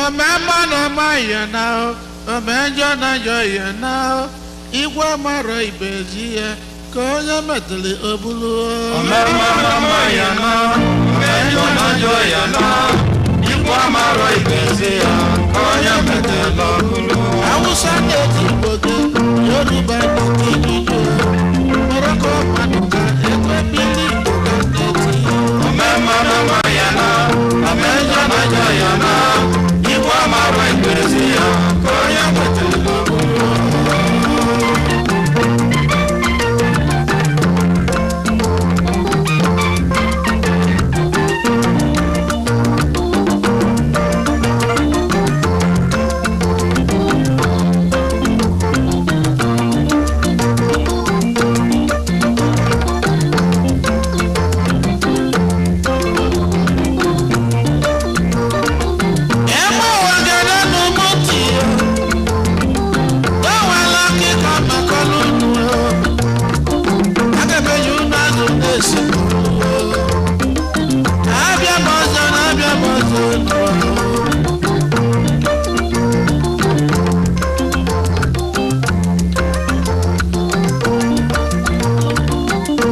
Omemma na-ama ya na omenjọ na-ajọ ya na igwe mara ibe ji ya ka onye metụrụ obulu. Omemma na-ama ya na omenjọ na-ajọ ya na igwe mara ibe ji ya ka onye metụrụ obulu. Awụsa na-eti Igbo gị, Yoruba na-eti Igbo, Morocco mmadụ ka ekwe mmiri Igbo ka na-eti. Omemma na-ama ya na omenjọ na-ajọ ya na igwe mara ibe ji ya ka onye metụrụ obulu. Ebe ụwa gara n'ụmụntị, enwela akịka maka ọlụ unu. Aga m eji unu azụ na-esi. Abịa m ọzọ na abịa m ọzọ n'ụwa.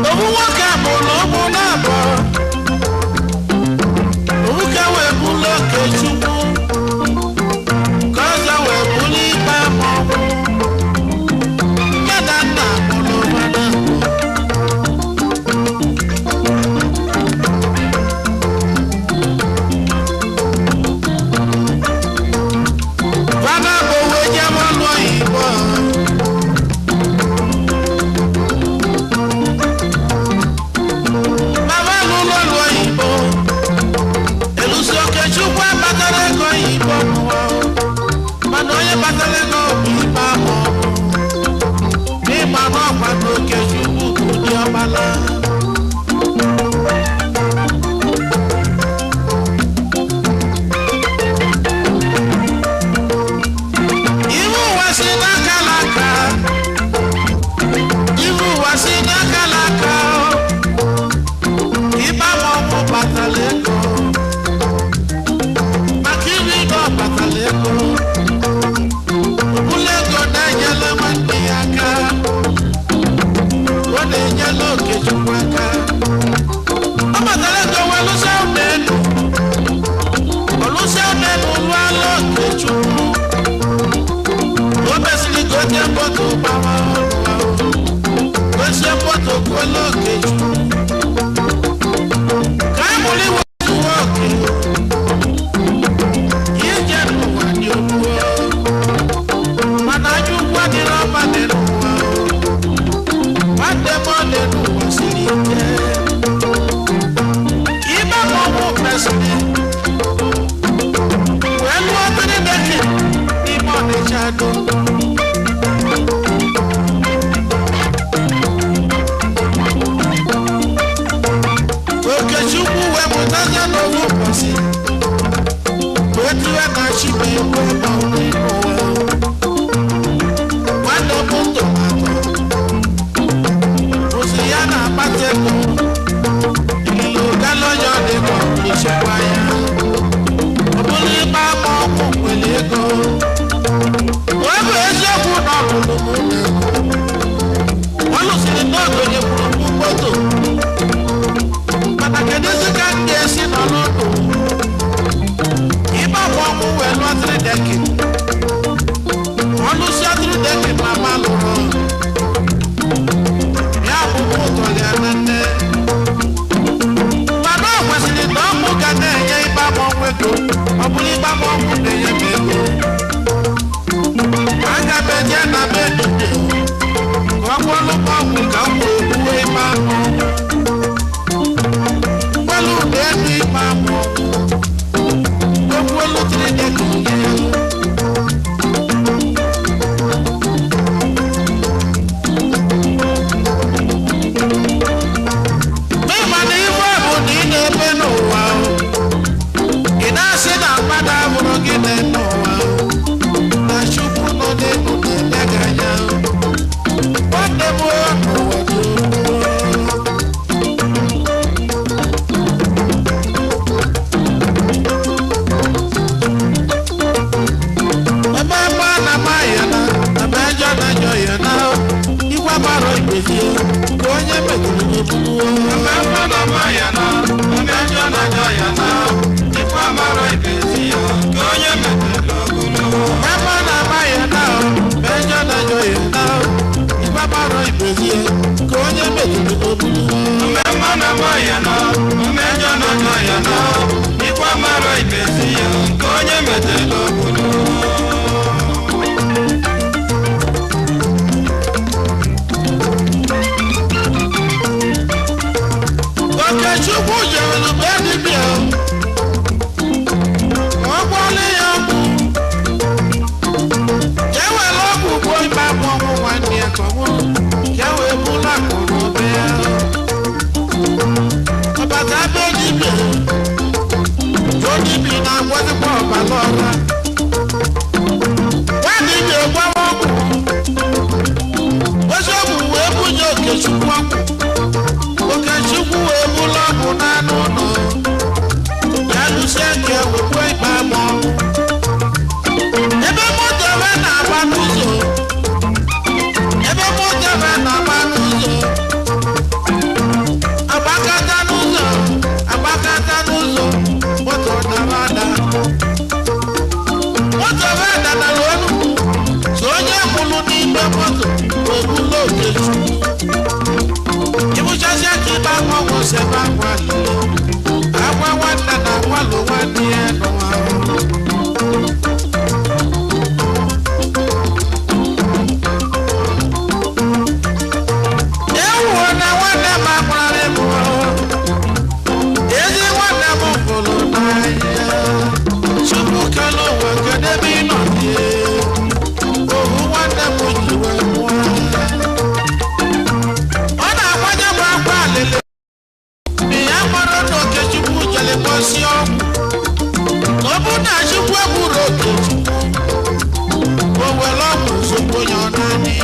Obu nwoke mụrụ ụmụ na-abụọ. Obuka wee bụrụ Okechukwu, ka ọzọ wee bụrụ ikpe ọmụmụ. Nne na nna mụrụ nwa na-abụọ. Fada bụ wee jebe ọlụ oyibo. Mama lụrụ ọlụ oyibo. Elusi Okechukwu abatara. na-agwazikwa ọbala ọra. Nwadibịa gwawa ọgwụ, ozi ọgwụ wee bunye Okechukwu ọgwụ. Okechukwu wee bụrụ ọgwụ n'anụ ụlọ ya lụsie nke wekwe ikpe ama ọnwụ. Ebe moto ebe na-agba n'ụzọ, ebe moto ebe na-agba n'ụzọ, agbakata n'ụzọ, agbakata n'ụzọ, moto dara ada. Moto ebe danara olu, so onye kwụrụ n'ime moto wee bụrụ Okechukwu. Ịbụchasịa ka ịba akwa ọgwụ si ebe akwa lele. Akwa nwanne na akwalụ nwanne ya n'ụwa. Ewuo na nwanne m akwarị m ezi nwanne m fụrụ n'anya. Chukwu kele ụwa, kedu ebe ị nọ dị? Ohu nwanne m ji wee mụọ. Ọ na-akwanye m akwa alele. Ya mara na Okechukwu jere gbosi ọgwụ. Na ọ bụrụ na Chukwu egburu Okechukwu, o were ọgwụ zogbo ya ọ naanị.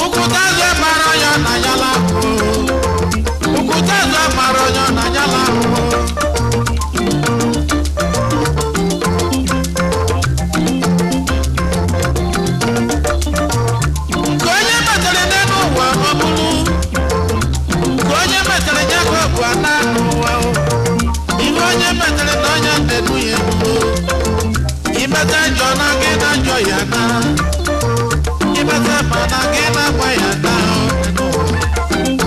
Okwute azụ mara onye na ya lahụ. Okwute azụ mara onye na ya lahụ. Nke onye metere n'elu ụwa ọ bụrụ, nke onye metere ya ka ọ bụ ana n'ụwa o. Ihe onye metere na onye na-enu ya enuo. Imete njọ na gị na njọ ya na. Imete ma na gị na agba ya na o.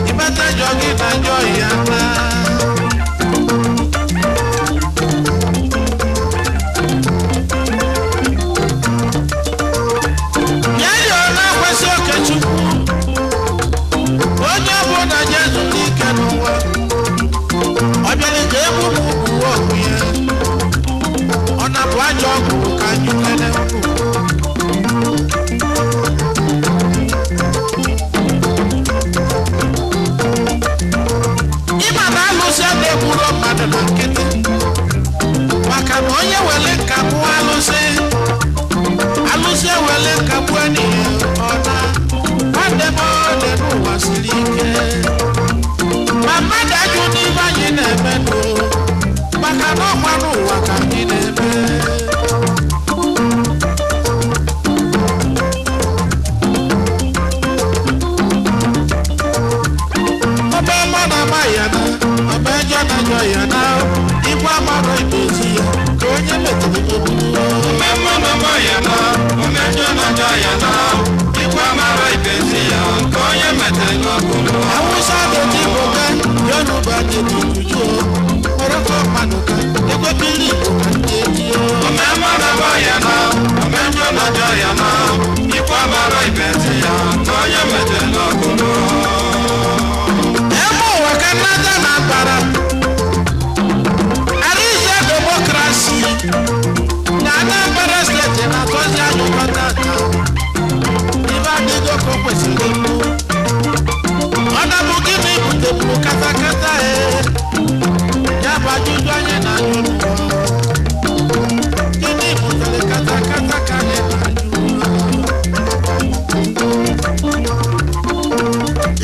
Imete njọ gị na njọ ya na. Ya yọọ na-akwesị Okechukwu. Onye ọbụla je zuru ike n'ụwa. Ọ bịara ka egbu m uwe ọgwụ ya. Ọ na-abụ ajọ ọgwụ ka anyị kele unu. Ịma na alụsị a na-egburo mmadụ na nkịtị. Maka na onye were nka gbuo alụsị, alụsị ewere nka gbuo enyi ya, ọ na nwanne m ọ dị n'ụwa siri ike. Ma mmadụ ajụ n'ibe anyị na-eme nụ, maka na ọkwa n'ụwa ka anyị na-eme. Ọba ọma na ama ya na, ọba ẹjọ́ na njọ ya na, ikwu amara ibezi ya, ka onye metụrụ ogburu. Ome mma na ọma ya na, ome njọ na njọ ya na, ikwu amara ibezi ya, nke onye metere n'ọbụrụ. Hausa da Igbo ka, Yoruba da Juju, Morocco mmadụ ka, Ekwepili Igbo ka ndị eji o. Ome mma na ọma ya na, ome njọ na njọ ya na, ikwu amara ibezi ya, nke onye metere n'ọbụrụ. Ebe ụwa ka nnata na bara. Arize demokrasi na Anambra Steeti na-atọzi anyụkọ tata. Ibe adịgo ka o kwesịrị ịbụ. Ọ na-bụ gịnị buteburu katakata e? Ya bụ ajụjụ anyị na-ajụ n'ụwa. Gịnị butere katakata ka anyị na-ajụ?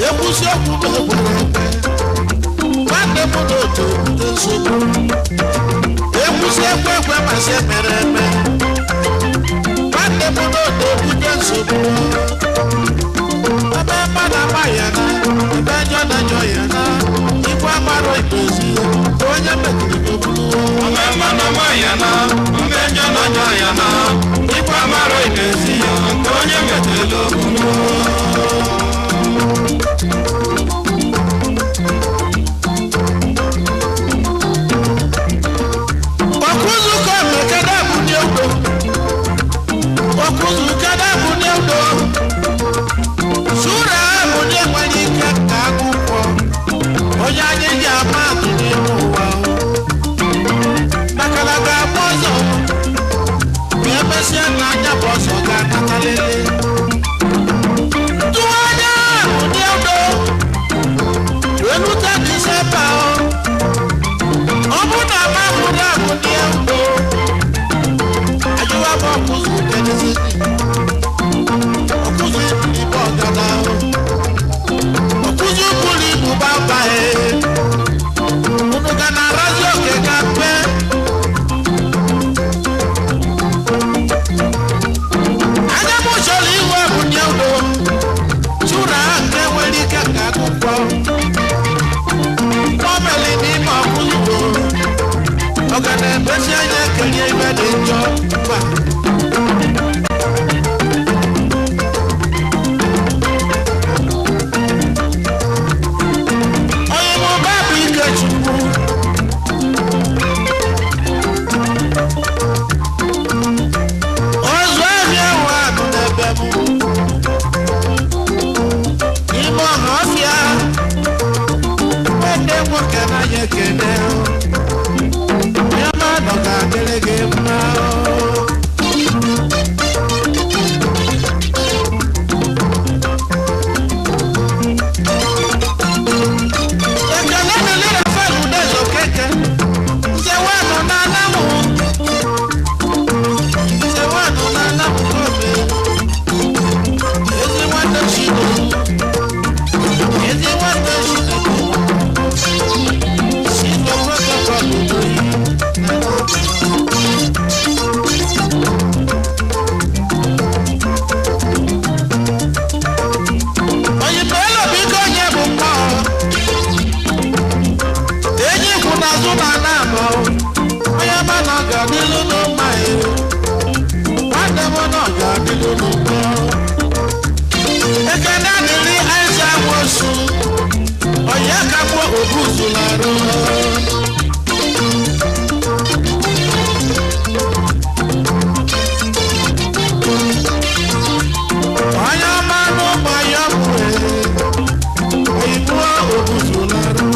Ekwusi okwu ma ekwere ekwe. Nwanne m na otu ebute nsogbu. Ekwusi ekwe ekwe ma sị emere eme. Nwanne m na otu ebute nsogbu. Ebe mmadụ ama ya na, ebe njọ na njọ ya na, ikwu amara ikpezi ya, onye metụrụ ogburu. Ome mma na ọma ya na, ome njọ na njọ ya na, ikwu amara ibezi ya, nke onye metere n'ọbụrụ. Okuzuko mekede bụ n'egbo. Okuzuko bụ n'egbo. Sura bụ ndị nwere ike ka akwụkwọ. Onye anyị ji ama atụ n'ime ụwa. Maka na ga-agba ọzọ. Ma emesịa na anya bụ ọzọ ga-anatalele. Tụwa Ọ ga na-emesi anya kelie ibe dị njọ mba. Onye mụba bụ Ikechukwu. Ozu ahịa ahụ akụ n'ebe m. N'ime ọha ọfịa, nwanne nwoke n'anya ekene. Ya mmadụ ga-adịrị gị mma. Ekele dịrị Rafael Udeze Okeke. Nzewe nọ n'anamụ. Nzewe nọ n'anamụ kobe. Ezi nwanne Chinedu. Ezi nwanne Chinedu. Chinedu protocol Udoyi. Oyibo elu biko onye bụ mmụọ. Enyi kwụ n'azụ na ana ama onye ma na ọ ga-adịlụ n'ụma ya. Nwanne m na ọ ga-adịlụ n'ụmụ. Ekene adịrị Aịza Nwosu, onye ka gbuo obuzularụ. Onye ọma n'ụmụ ya bụ oyibo obuzularụ.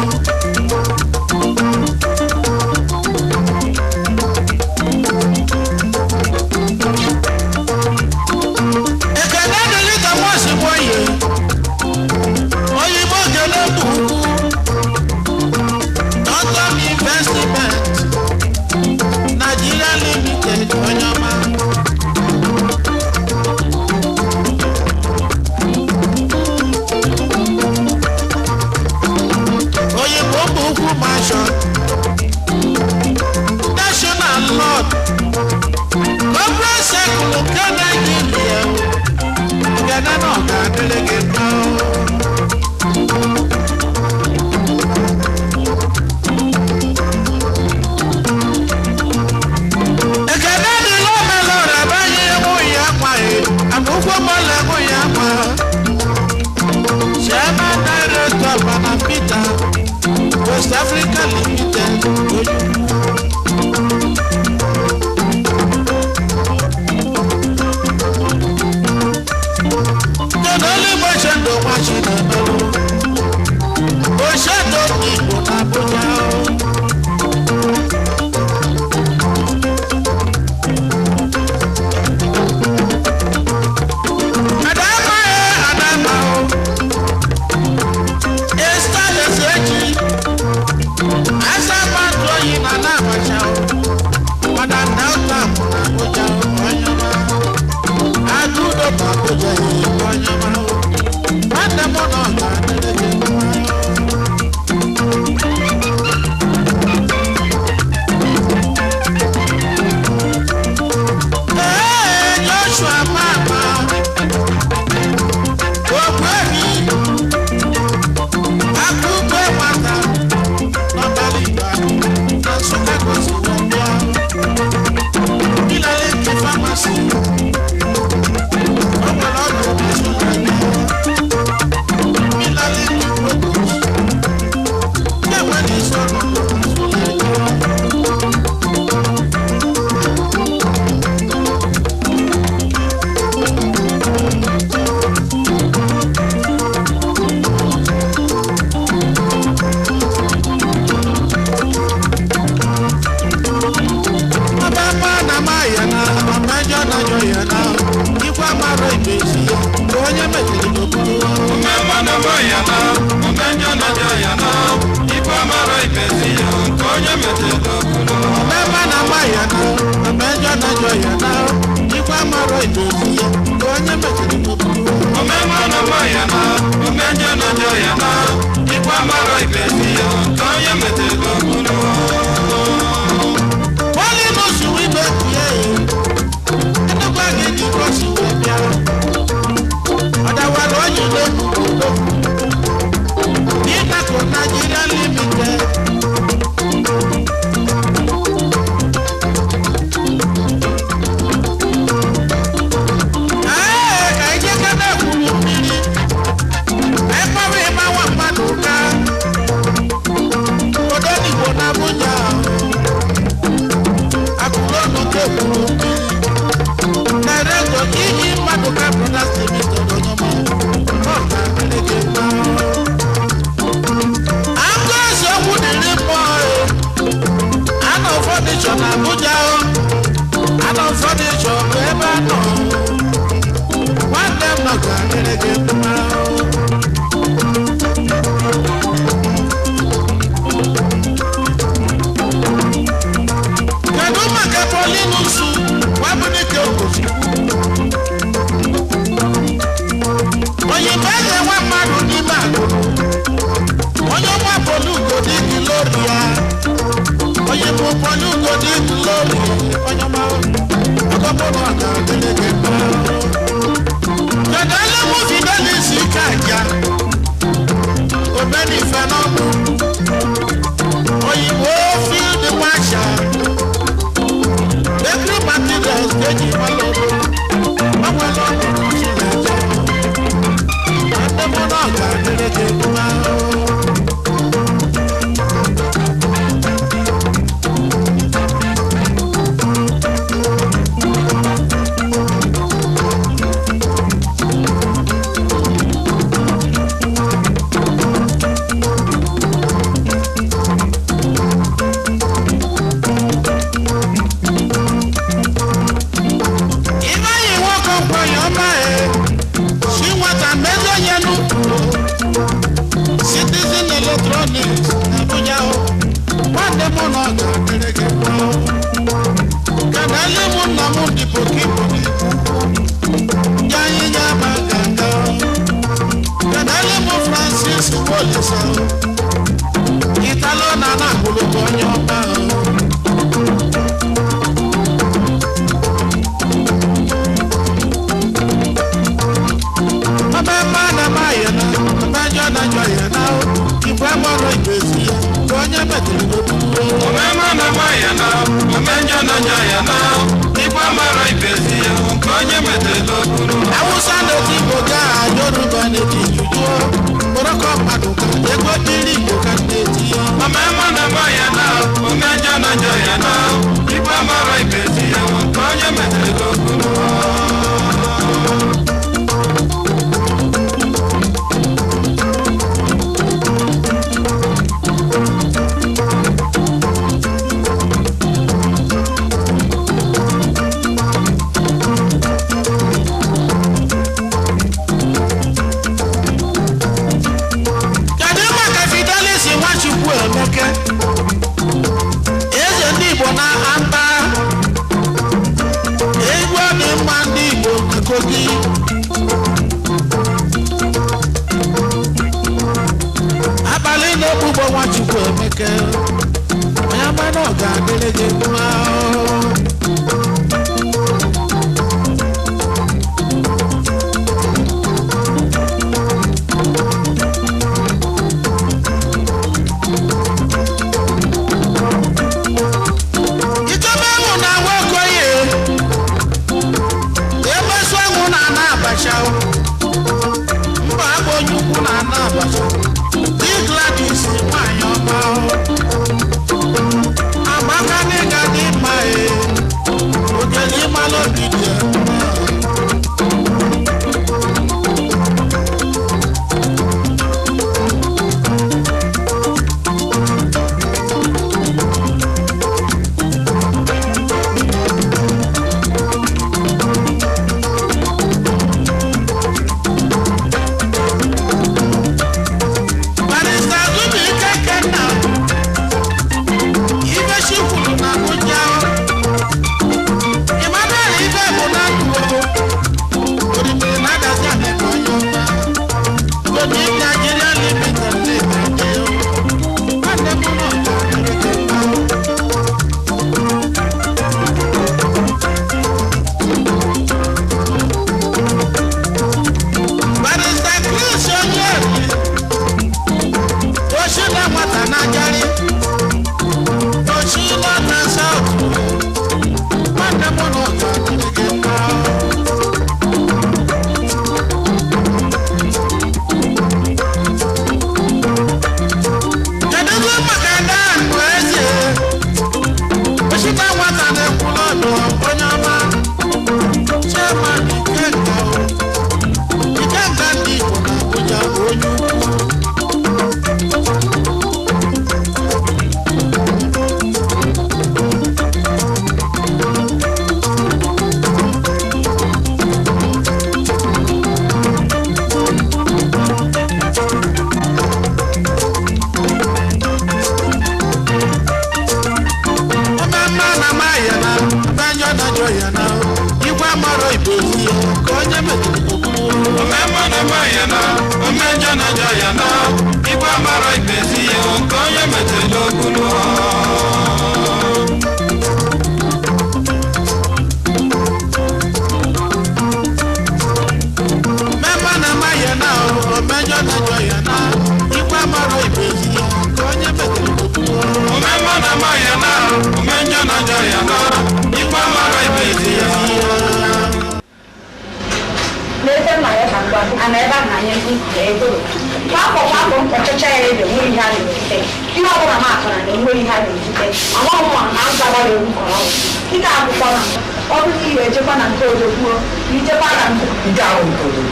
Ekene dịrị Thomas Nwoye, oyibo kele bụ ukwu, Northern Investment Nigeria Limited onye ọma. Oyibo bụ ukwu mansion, National Lord, Conference Circle nke Nigeria. Gana na ọ ga-adịrị gị mma. Ekene dịrị omelora abanye nwunye akwaghị amaụkwụ mọla nwunye akwa. Chairman Director Bana Peter, West Africa Limited, Oyo. Kedu olu Igbo chendo nwa Chinemelu? Oshendo Igbo na Abuja o. Adama e Adama o. Esta Ezeji. Asa mmadụ oyi na Abacha o. Madam Delta mụ na Abuja o. Onye ọma. Agụdo bụ Abuja e onye ọma o. Nwanne m nọ ga-adịrị gị mma. Ee, Joshua Mama, Ogbuefi, Akụkọ nwata, n'ọbara Igbo, na Nsụka ka o si wee bịa. Ịlele nke famasi, o nwere ọgwụ na ya. Ịlele nke produce, na-enweghị isi ọnụnụ na ya. Ọba na ma ya na ọmọjọ na jọ ya na ikwu amara ibezi ya ka onye metiri n'okpuru. Omemma na ma ya na omenjọ na jọ ya na ikpe amara ibezi ya nke onye metụrụ okpuru. Ọmọma na ma ya na ọmọjọ na jọ ya na ikwu amara ibezi ya ka onye metiri n'okpuru. Omemma na ma ya na omenjọ na jọ ya na ikpe amara ibezi ya nke onye metụrụ okpuru. Wọ́n ní oṣù wípé kìí ẹnìgbà kejì kò sí wẹ̀ bíà. Ọ̀dàwà lóyún ló kù ló kù. Ní Ìtàkùn Nàìjíríà Limited. ife n'ọkụ oyibo field marshal bakery materials ka eji mara obodo o nwere ọnụnụ chi na-eje nwanne m na ọ ga-adịrị gị mma. Ifeanyi nwoke nkwenye ọma e si nwata mezi onye n'ukwu Citizen Electronics na Abuja o nwanne m na ọ ga-adịrị gị mma o. Kedụ m nna m dị pokipo anyị ga-ama ganga o. Kedụ m Francis Wolisa o Italo na na-akwụlụkọ onye ọma o. Ọbẹ̀ mma na ma yẹ na ọbẹ̀ njọ na njọ yẹ na o igwe mọrọ ibezi ya ka onye metere n'okwu. Omema na ma ya na, omenjọ na njọ ya na, ikpe mara ibezi ya, nke onye metela okpuru. Awụsa na-eti Igbo gaa, Yoruba na-eti juju Morocco mmadụ ka ego dịrị Igbo ka na-eti ya. Omema na ma ya na, omenjọ na njọ ya na, ikpe mara ibezi ya, nke onye metela okpuru. Kedu maka Fidelis Nwachukwu Emeke eze ndị Igbo na amba egwu dị mma ndị Igbo na Kogi abalị na-egbugbo Nwachukwu Emeke onye mana ọ ga-adịrị gị mma o. Ichebe enwu na nwokoye emesu enwu na ana abacha mba abụ onye ukwu na ana abacha di Gladys nwanyị ọma amaka n'ịga dị mma e ogele ịmalụ obi dị ya mma. Barrister Azubike Kenna ife chi kwuru na Abuja Emmanuel ife bụ na ndụ orimiri na-adazi anị ka onye ọma Obi Nigeria Limited na-eme nwanne m nọ ga-adịrị gị mma. Barrister Chris Onyeri oṣù náà nwata n'ajarị oṣù lọ́nà south nwanne m na ọga adịrị gị mma. Kedụzi maka Dan bụ eze oṣù náà nwata na-ekwulu ọdụ onye ọma chairman Ikenga Ikenga ndị Igbo na Abuja bụ onye ukwu. Ọmọ na ma ya na banyo na jọ ya na igwe mọrọ ibezi ya ka onye metụrụ okwu. Omema na ma ya na, omenjọ na njọ ya na, ikpe mara ibezi ya, nke onye metela okpuru. Mẹ́mọ́ na ma ya na omenyo na jọ ya na igwe mọrọ Ihe ọ bụla m akara na enweghị ihe a na-ezute amaghị m na nzaba ya ewu kọrọ ike akwụkwọ na ọ bụrụ na ihe ejekwa na nke odokwuo na ijekwa na nke ahụ nke odo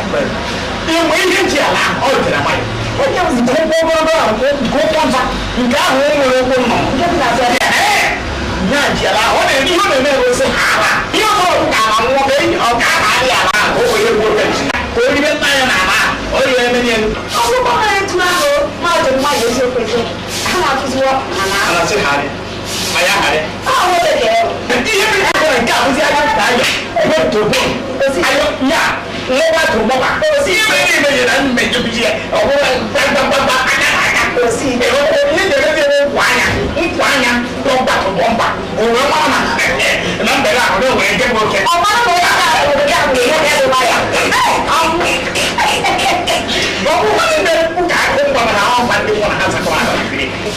mgbe ihe ji ala ọ jere nwayọ nke ụkwụ ogologo ahụ nke ụkwụ nta nke ahụ o nwere ụkwụ nnọ ya ji ala ọ na-eme ihe ọ na-eme egosi ala ihe ọzọ ka ala nwụọ ka enyi ọ ga aba ala ahụ o were gbuo ka o ribe nna ya na ala ọ ya eme nye ọgwụkwọ nwere etu ahụ mmadụ mmadụ eziokwu eziokwu ha na-atụziwo ala ala sị harị ma ya harị ihe mere akọrọ nke abụzi aka nta ayọ ebe tụbụ ayọ ya nwa tụbọba ihe mere na ime na mmejọ biji ya ọ bụrụ gbagbagbagba aka na aka ihe na-emezi ebe nkwụ anya nkwụ anya bọmba tụbọmba onwe mara na na mbere ahụ na onwere nke bụ oke ọ mara na onye ahụ obodo ya bụ ihe ga-edeba ya ọ bụrụ na ndị ụka akụ ngwa mana ahụ ngwa ndị nwụrụ ha zakọrọ ahụ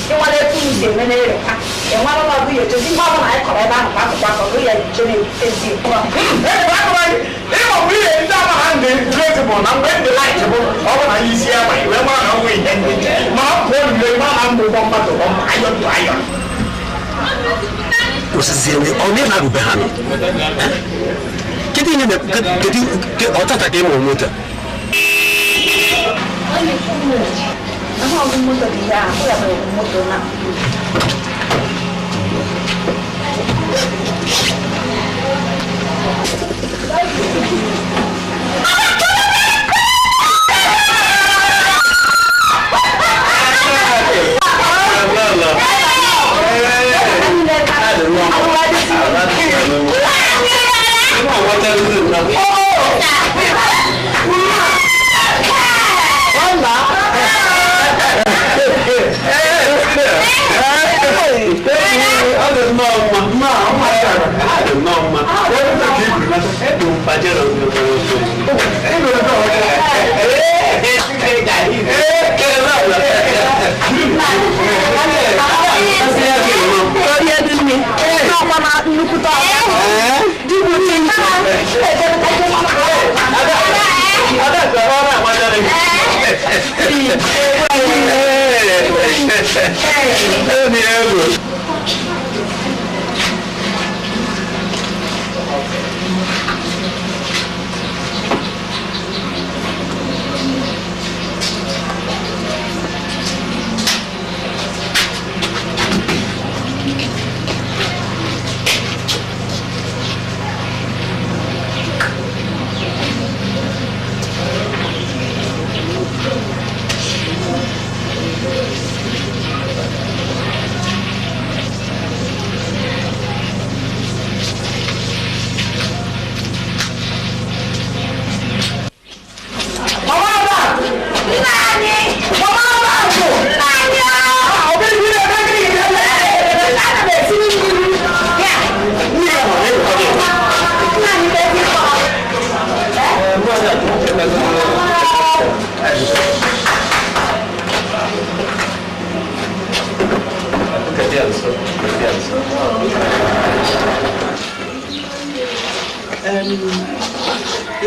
ịnwale etu m si eme n'ere ha enwere ọnọdụ ya echezi ihe ọbụla anyị kọrọ ebe ahụ kwa akụkụ akọ ya eche na-ezi ịma bụ ihe ndị ama ha ndị greti bụ na mgbe ndị laịt bụ ọ bụ na isi ya ma iwe mara na ọnwa ihe ndị ma ọ pụọ nile ma na mbụ ụgbọ mmadụ bụ ayọn tụ ayọn kwụsịzie ọ na-arube ha nọ kedu ihe kedu ọtata ka ị mụrụ moto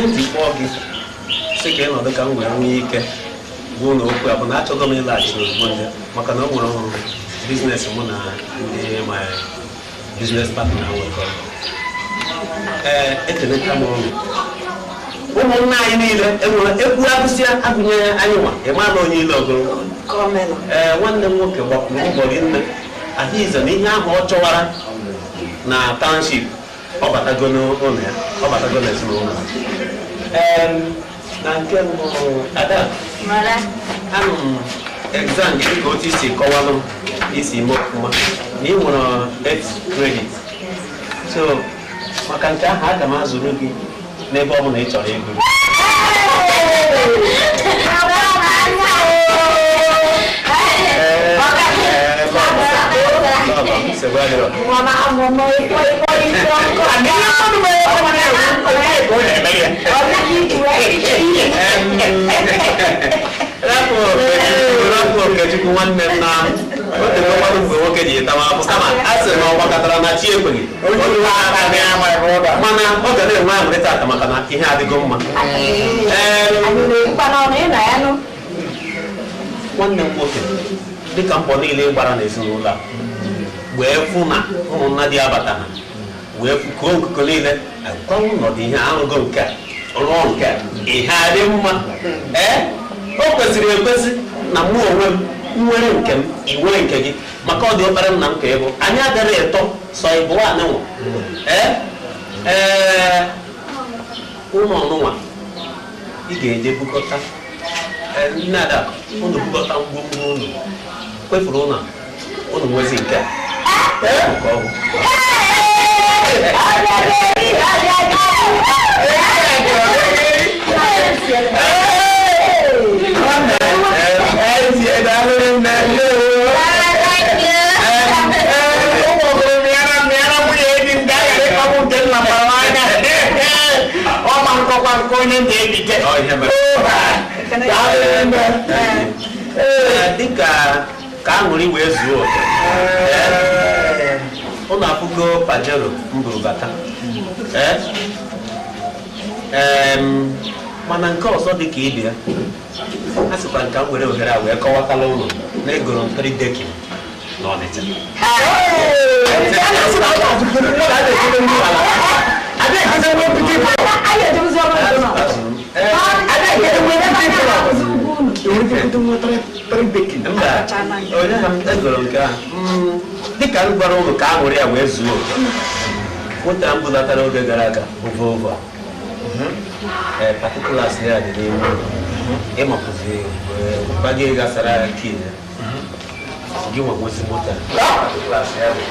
Njikpọ gị sị ka ị nọdụ ka m wee nwee ike gwuo na okwu a bụ na achọghị m ịlaghachi n'ozugbo ndị maka na o nwere ọrụ biznes mụ na ndị ma biznes partner nwekọrọ. Ee, ekeleta m ọnụ ụmụnna anyị niile enwere egwu agụsịa agụnye anyị nwa ịma na onye ile ọgụrụ. Ee, nwanne m nwoke gbapụrụ mbọ gị nne Adaeze na ihe ahụ ọ chọwara na township ọ batago n'ụlọ ya, ọ batago n'ezinụlọ. Na nke mbụ Ada, anụ m exam gị dịka otu isi kọwalụ isi ime ọfụma na ị nwere 8 credit, so maka nke ahụ aga m azụrụ gị n'ebe ọ bụla ị chọrọ ịgụ. Rapụ Okechukwu nwanne m na o tegokwanụ mgbe nwoke ji tawa afụ kama a sị na ọ gbakọtara na chi ekweghị mana ọ ga na-enwe aṅụrị tata maka na ihe adịgo mma. Nwanne m nwoke, Dịka mbọ niile ị gbara n'ezinụlọ a wee fụ na ụmụnna dị abata ha wee fụkọọ nkuko niile agwanwụ nọdụ ihe arụgo nke a rụọ nke a ihe adị mma. Ee, o kwesịrị ekwesị na mụ onwe m nwere nke m, ị nwere nke gị, maka ọ dị ọkpara nna m ka ị bụ. Anyị agaghị etọ sọ ịbụ anịnwa. Ee ee, ụlọ ọnụnwa ị ga-eje bukọta nne Adakụ, unu bukọta ngwongwo unu kwefuru ụlọ unu nwezi nke a nke ọ bụ. Dịka ka aṅụrị wee zuo oke, ụnụ afụgo Pajero mburu bata. Mana nke ọzọ dị ka ibe ya, a sịkwa nka m were ohere a wee kọwatala ụlọ na egoro m 3 dekin n'Ọnịcha. Onye ha m egoro nke ahụ dịka m gwara ụlọ ka aṅụrị ya wee zuo oke. Moto a m bulatara oge gara aga bụ Volvo a. Particulars ya dị n'ime ụlọ. Ịmapụzi gbago gasara kii ya gị nwa nwezi moto a. Particulars ya dị.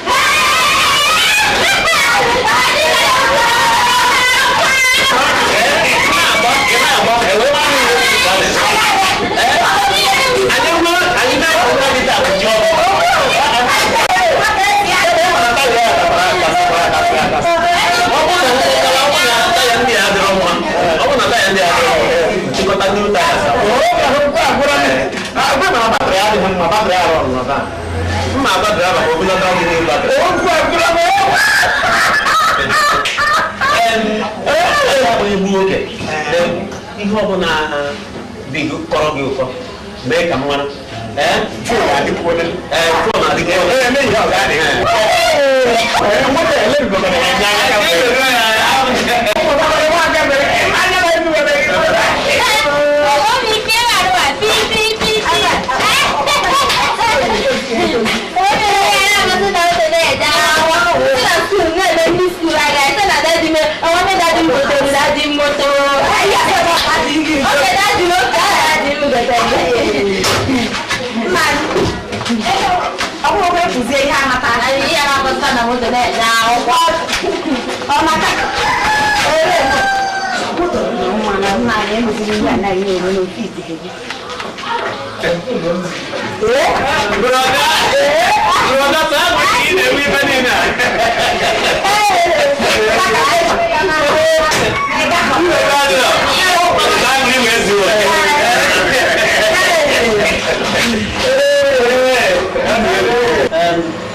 Ihe ọbụla dị kọrọ gị ụtọ mee ka m mara.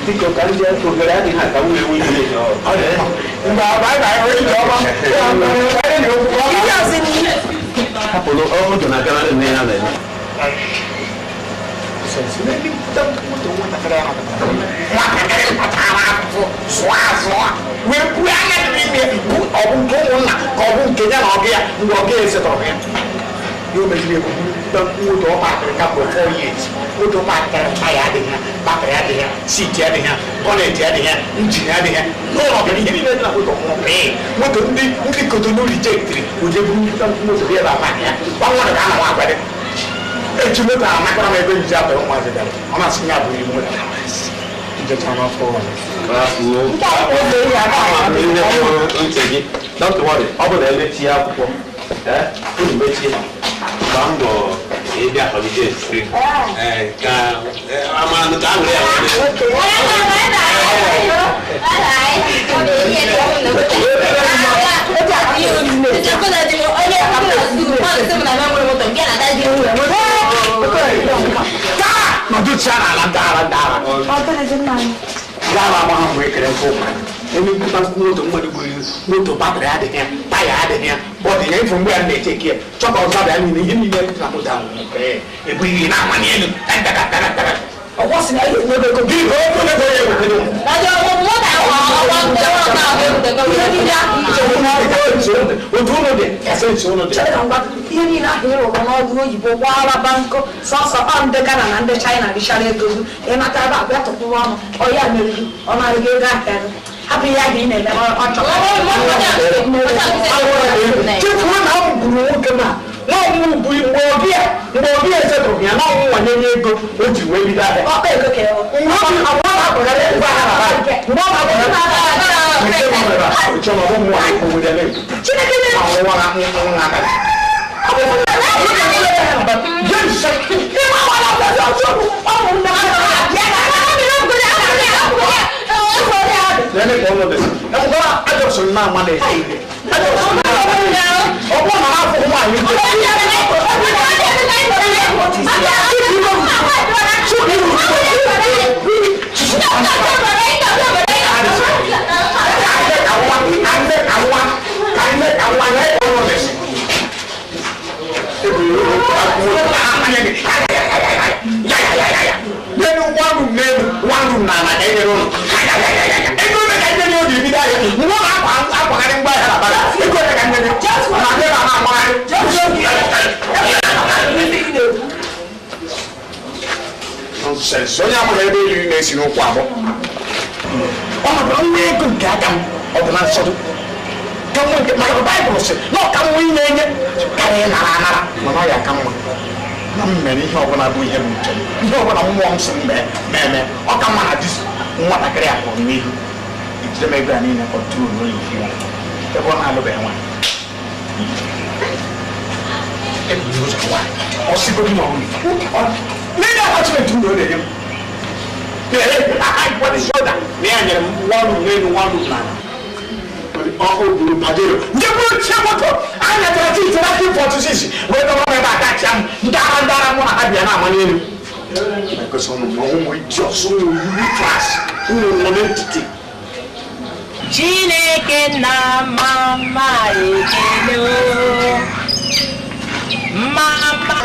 Biko ka ndị ogere adịghị aka nwunye nwunye hapụrụ oge na-agara nne ya na-eme. Wee buo anya dị n'ime bụ ọ bụ nke ụmụnna ka ọ bụ nke ya na ọgụ ya mgbe ọgụ ya esetọrọ ya. Ya o meziri ebubu moto ọ pakịrị kamgbe 4 years. Moto pakịrị taya adịghị ya, batrị adịghị ya, siiti adịghị ya, bọnetị adịghị ya, injin adịghị ya. N'ụlọ bịara ihe niile dị na moto nwụrụ pịị. Moto ndị Kotonu rijektiri oje buru moto bịa ebe a paakị ya. Gwa mmadụ ka a na-nwa agwa dị. Echi moto a anakọrọ m ebe nji atọrọ ụmụazị bịara. Ọ na-asị ya bụ iri moto. Njecha n'afọ ụlọ. Don't worry, ọ bụ na emechie akwụkwọ, unu mechie, gbaa mbọ ịbịa holiday free. Ka amanụ ka aṅụrị ya wee. Nọdụ chi n'ala dara dara. Gara agba ha mgbe ekere nkụ ụka. Eme nkwụta moto mmadụ gburu moto batrị adịghị ya, taya adịghị ya, bọdị ya ịfụ mgbe ya na-eche ka ya chọka ọzọ bịa niile ihe niile dị na moto ahụ ebughị na-amanye elu. Ọkwọ si na ihe enye ego. Gị ka onye bụ onye ewetara. Otu ụlọ dị kasị otu ụlọ dị. Ihe niile ahụ ịrụrụ n'ọrụ oyibo gbaara bankụ sọsọ ọ ndị Ghana na ndị China richara ego gị ịnata ebe a bịa tụkwụwa ọnụ ọ ya mere gị ọ narị gị ego ahịa gị hapụ ihe ahụ ị na-eme ọ chọrọ. Chefuo na ọ bụrụ nwoke ma na ọnwụ bụ mgbe ọbịa esetụrụ ya na ọnwụ nwanye nye ego o ji wee bido ahịa. Ọkpa ego ka Mgbe ọ na-akwagharị ngwa ahịa na bank, mgbe ọ na-akwagharị Chineke Nonsense. Onye amaghị ebe eriri na-esi n'ụkwụ abụọ. Ọ maka nwa ego nke aka m ọ dị na nsọdụ. Ka nwa nke maka Baịbụl sị na ọ ka nwa inye enye karịa ịnara anara mana ọ ya ka mma. Na m mere ihe ọbụla bụ ihe bụ uche m. Ihe ọbụla mmụọ m sị m mee mee ọ ka mma na di nwatakịrị a pụrụ n'ihu. Ejide m ego a niile kọntrol n'ụlọ ihu ya. Ebe ọ na-alụbeghị nwaanyị. Eburu ụzọ nwaanyị. Ọ sịgodi na ọ n'ime attachment m na ọ na-enye m. Shoulder na ya nyere m one room n'elu one room n'ala. Ọ buru Pajero. Nke bụrụ chi moto a nyetara chi 1946 wee dọrọ m ebe a kachia m ndara ndara mụ na ha bịa na-ama n'elu. Because ụmụ idiot ụmụ useless ụmụ nonentity. Chineke na mama ekele o. Mama.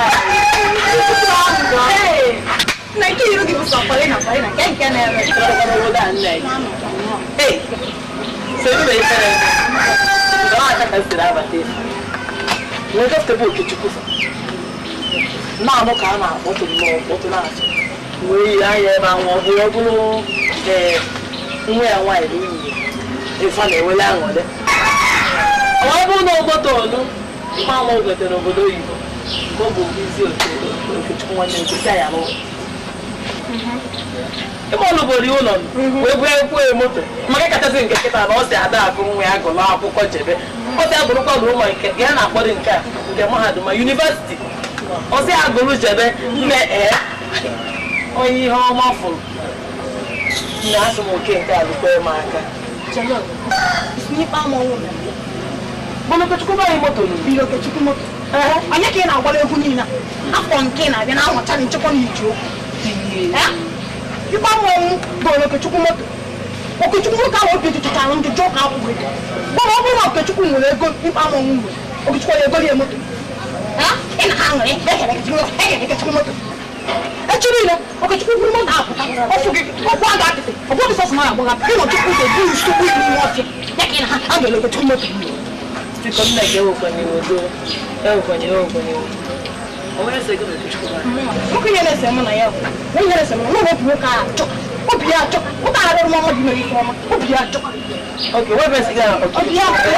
Na nke iru gị bụ sọ Paulina Paulina nke nke na-eme. Hey, selu na ifere. Ọ aka ka siri abata efu. Wee gafete bụ Okechukwu sọ. Na-anụ ka a na-akpọtụ nnọọ mkpọtụ na-asụ. Wee yiri anya ebe ahụ ọ bụrụ ọ bụrụ ee nwa ya nwaanyị na nwunye ife na-ewele aṅụrị. Ọ bụrụ na obodo olu mma ama ogote n'obodo oyibo ka ọ bụ isi Okechukwu nwanne nkwesị ya n'ụlọ. Ebe ọ lụboro ụlọ wee bụ ekwu moto maka kachasị nke nkịta na ọ si ada agụ nwa ya gụlụ akwụkwọ jebe ọ si agụrụkwa na ụlọ nke ya na-akpọrọ nke a nke mahadum ma yunivesiti ọ si agụrụ jebe nne ee onye ihe ọma fụrụ nne asị m oke nke a lụkwa m aka bụrụ Okechukwu bụ anyị moto Okechukwu moto onye ka ị na-agbara egwu niile afọ nke na-abịa na anwụcha na nchekwa na iji okwu Ikpe ọnwụ bụ Okechukwu moto. Okechukwu moto ahụ obi tụtụchara ndị jụọ ka akwụkwọ ego. Gbọrọ ọ bụrụ na Okechukwu nwere ego ikpe ọnwụ nwere Okechukwu ya egoli ya moto. Ị na-aṅụrị ekere Okechukwu moto. Echi niile Okechukwu buru moto apụta ọfụ gị ọkwụ aga atịtị ọ bụghị sọsọ na agbagha ịnọ Chukwu ụzọ buru nsogbu n'ime ọfịa ya ka ị na ha a ga-ele Okechukwu moto. Biko nne gị ewekwana iwe doo ewekwana iwe ewekwana iwe. Nwoke ihe na-ese mụ na ya bụ ihe na-ese mụ na obi nwoke a achọ obi ya achọ nwoke a arịrị mama dị mere ife ọma obi ya achọ. Oke wee besi gị oke. Obi ya achọ.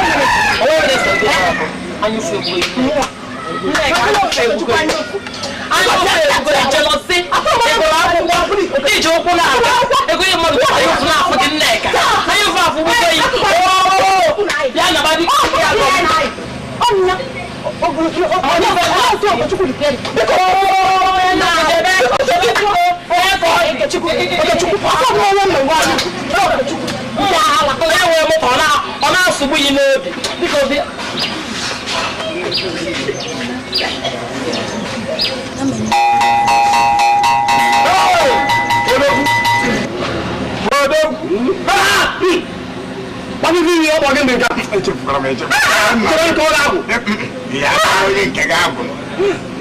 Onwe na-ese gị anyị si egbu ife. Nne ka anyị ofe egbu anyị ofe egbu jealousy. Ịgụrụ akwụkwọ iji ụkwụ na-aga ego ihe mmadụ anyị ụfụ na-afụ gị Nneka anyị ụfụ afụ gbukọ yi ya na badị ya gọ. Ọnya ọ na-asụgbu ya n'obi dịka obi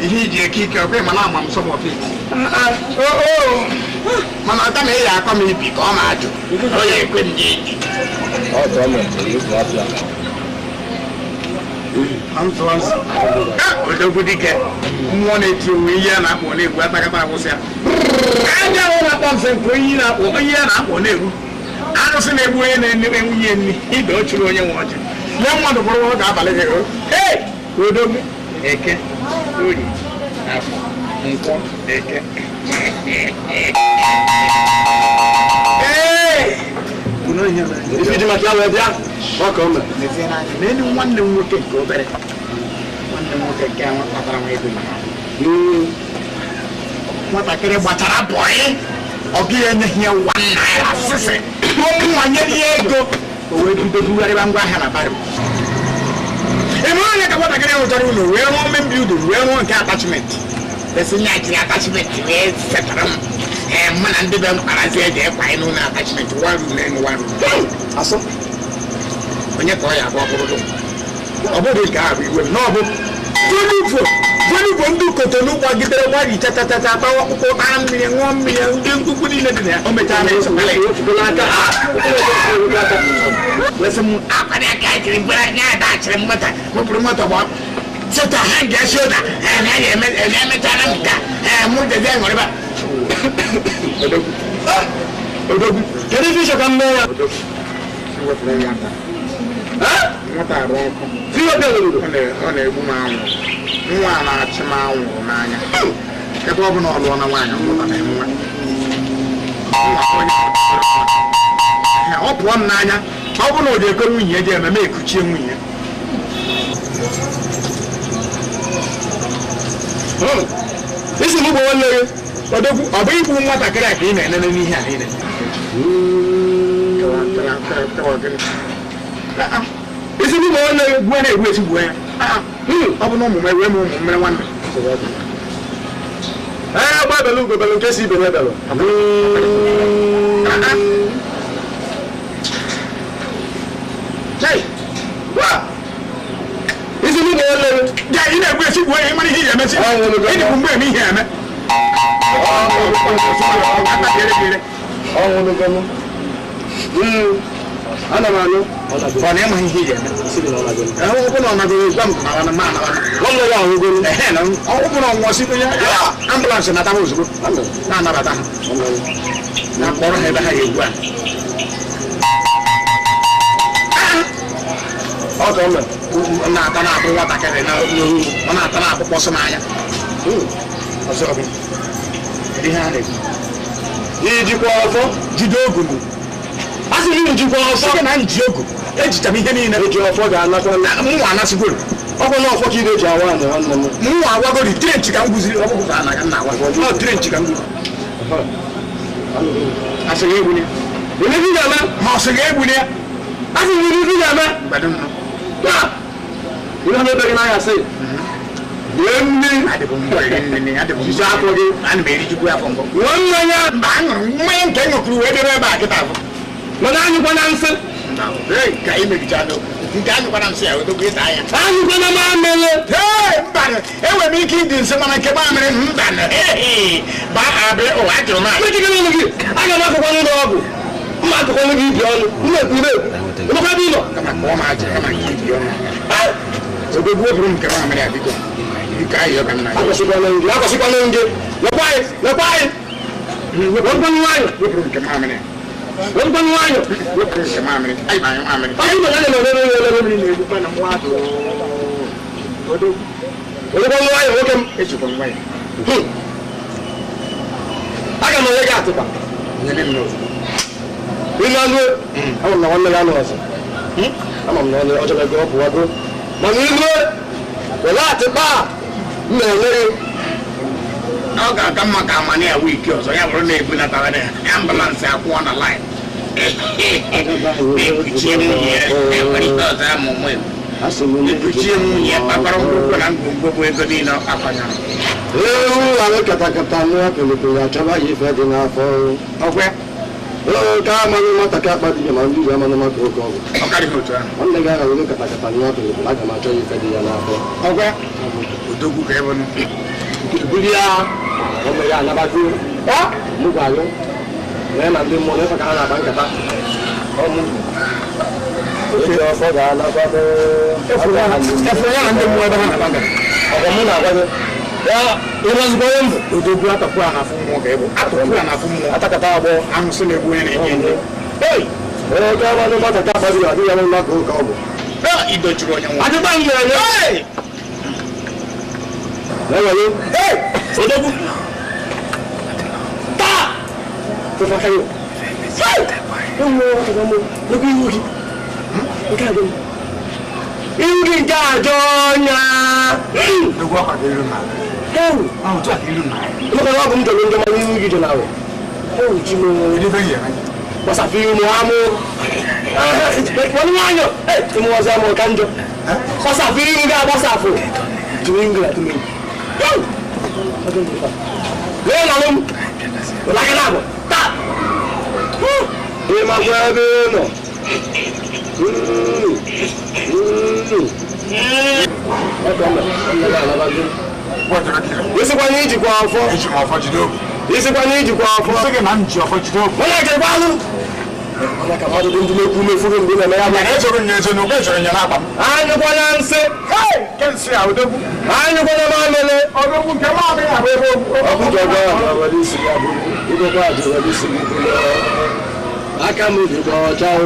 Ihe iji eke ike ọkwa ịma na ama m some of it. Mana ọta ma ị ya akọ m ibi ka ọ na-ajụ. Ọ ya ekwe m ji eji. Odogwu dike mmụọ na-eti onwe ihe a na-akpọ na-egwu atakata akwụsị ya. Aja ahụ na-akpọ nsị nke onye a na-akpọ na-egwu. Arụsị na-egbu onye na-enye nwunye nri ibe o chụrụ onye nwe ọchị. Lee mmadụ bụrụ ọ ga-abalị gị. Ee! Odogwu eke oyi afọ nkwọ eke. Ee! N'elu nwanne m nwoke nke obere nwanne m nwoke nke ahụ kpatara nwa ego nwatakịrị gbachara bọyị ọ gaghị enyeghị ya ₦1 sịsị ọnwụnwa nye ya ego o wee bido bugharịba ngwa ahịa na baro eme onye ka nwatakịrị rụchara ụlọ wee rụọ main building wee rụọ nke attachment esi nye achịrị attachment wee setara m mụ na ndị be m kparazi eji ekwa anyị n'ụlọ attachment one room na one room asọ onye ka ọ ya abụ ọ bụrụ ọ bụghị nke ahụ iwe m na ọ bụ Volvo ndị Kotonu gbagidere gbagi chachachacha tawa ọkpụkpụ taa mmiri ṅụọ mmiri ndị mkpukpu niile dị na ya o mechara wesị m akwanye aka jiri mgbere nye ada achịrị m moto mụpụrụ moto gba seta ha nke shoda na-emechara m nka mụ jezi ṅụrịba Odogwu kedu ife ịchọ ka m mee ya nwata arụ ọkụ ọ na-egbu m anwụrụ nwa a na-achị m anwụrụ n'anya ebe ọ bụla ọ lụọ na nwaanyị nwụta na nwa ọ pụọ m n'anya ọ bụrụ na ọ ga-ekwe nwunye ji eme m ekuchie nwunye isi m gbo nwanne gị Odogwu ọ bụ igbu nwatakịrị a ka ị na-enene n'ihe a niile isi bụ nwanne gị gbuo na-egbu esi gbuo ya ọ bụ na ụmụ m ewee m ụmụ mmere nwanne ee gbabelu ugobelu nke si ibe n'ebelu isi bụ nwanne gị ị na-egbu esi gbuo ya ị mara ihe ị ga-emesi ịdịkwu mgbe eme ihe eme ana m anụ ọ na-enweghị ihe ị ga-eme ọ bụ na ọ nagoro gwa m na ma anawa nwanne ya ahụgoro ọ bụ na ọnwụọ si onye ambụlansị nata ha ozugbo na-anabata ha na mkpọrọ ha ebe ha ga-egbu a ọ na-ata na-abụ nwatakịrị ọ na-ata na-abụ kpọsụ n'anya ọzọ bụ ihe a na-ekwu ijikwa ọfọ jide ogu asị m njikwa ọfọ site na nji ogu ejicha m ihe niile eji ọfọ ga-anakwa mụnwa anasịgoro ọkwa na ọfọ ka ị ga-eji awa anị nwanne m mụnwa awagori trenchi ka m guziri ọkpụkpụ ka anaga nna awa ọ trenchi ka m guziri asị gị egbune ife ga-eme ma ọ sị gị egbune ya asị m ife ga-eme mgbado m ihe na-ebe gị n'anya sị rie mmiri hichaa afọ gị ana m erijikwu afọ mbụ ṅụọ mmanya mba aṅụrụ mmanya nke ṅụkụrụ wee debe ebe a kịta afọ mana anyụkwana nsị ka ị megicha nke anyụkwana nsị ya odogwu ịta anya anyụkwana mamịrị mba enwere m ike ịdị nsị mana nke mamịrị mba ba abịa ụwa ajụrụ m mechikere ọnụ gị aga m akụkwanụ gị ọgwụ mma akụkwanụ gị ibi ọnụ m na-ekwu na-ekwu emekwa ebe ị nọ kama kpọọ m ajụ kama nke ibi ọnụ odogwu oburu m nke mamịrị a biko biko ayọ ka m na akwụsịkwana gị akwụsịkwana gị lekwa anyị lekwa anyị wepụkwanụ nwayọ wepụrụ nke mamịrị wepụkwanụ nwayọ wepụrụ nke mamịrị anyị ma anyụ mamịrị anyị ma na na na mmiri na-egbukwa na mmadụ odogwu wepụkwanụ nwayọ nwoke m ejikwa m nwayọ aga m enye gị atịkpa nyere m n'ozugbo ị na-anụ ama m na nwanne gị anụ ọzọ ama m na ọ chọrọ ego ọ pụwago mana ilu were atịkpa m na-enye gị ọ ga-aka mma ka amani ya wiiki ọzọ ya bụrụ na ebunatara ya ambụlansị akwụọ na laịn ekuchie nwunye ya enwere ihe ọzọ ama ụmụ ekuchie nwunye ya kpakọrọ ngwongwo na ngwongwo bụ ego niile ọ kpakọnyere ewu ahụ katakata nụọ pelepele achọba ya ife dị n'afọ ọkwe ka amanụ nwata ka akpa dibịa ma ndị igwe amanụ maka oke ọgwụ ọ karịghị otu ahụ nwanne gị agha were katakata nụọ pelepele aga m achọ ya ife dị ya n'afọ ọkwe odogwu ka ebe nụ Ebuli ya ọmọ ya anabago mụ gwa anyụ na ya na ndị mmụọ na-efe ka ha na-akpa nkata ọmụ ọfọ ga-anakwado efere ya na ndị mmụọ ebe ha na-akpa nkata ọkwa mụ na-agwa gị ya ịrọzikwa onye mbụ odogwu atọpụ a n'afọ mmụọ ka ịbụ atọpụ a n'afọ mmụọ atakata agbọ ahụsị na-egbu onye na-enye ndị onye ka amanụ nwata ka akpabiri adịghị ya n'ụlọ ka ọ bụ idochiri onye nwa adịgba m na-enye na-ewere odogwu taa tụfakayo ihu gị ihu gị nke ajọ ọnya maka ọ bụ m jọrọ njọ mana ihu gị jọ na ahụ gbasapụ ihu m amụ wani nwayọ ịmụ ọzọ amụ ka njọ gbasapụ ihu gị agbasapụ jiri ngla tụme lee na m ụlaka na abụ taa ịmakwa ebe ị nọ isikwana ijikwa afọ isikwana ijikwa afọ onye jekwa alụ mana ka mmadụ dị ndụ na-ekwu mefuru mgbe na-eme ya anyụkwana nsị anyụkwana mamịrị aka m dịkwa ọcha o.